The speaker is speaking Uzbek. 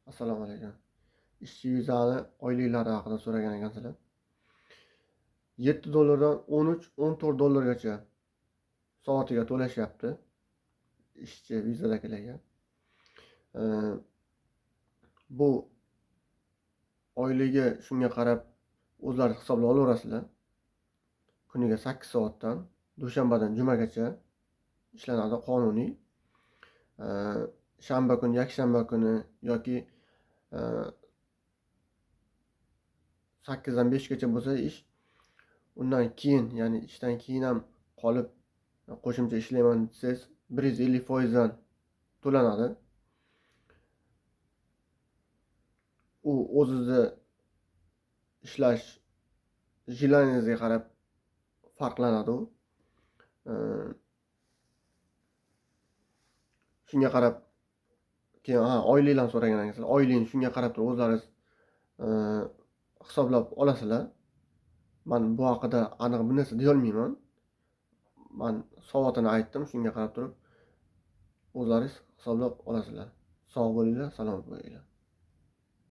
Assalomu alaykum. Ishchi vizali oyliklari haqida so'ragan ekansizlar. 7 dollardan 13-14 dollargacha soatiga to'lashyapti ishchi vizadagilarga. Bu oyligi shunga qarab o'zlari hisoblab olaverasizlar. Kuniga 8 soatdan dushanbadan jumagacha ishlanadi qonuniy. Shanba kuni, yakshanba kuni yoki 8 dan 5 gacha bo'lsa ish, undan keyin, ya'ni ishdan keyin ham qolib qo'shimcha ishlayman desangiz 150% dan to'lanadi. U o'zizni ishlash jilaningizga qarab farqlanadi u. Shunga qarab keyin oyliklarni so'ragan ekansizlar. Oylikni shunga qarab turib o'zlaringiz hisoblab olasizlar. Man bu haqida aniq bir narsa deyolmayman. Man soatini aytdim, shunga qarab turib o'zlaringiz hisoblab olasizlar. Sog' bo'linglar, salomat bo'linglar.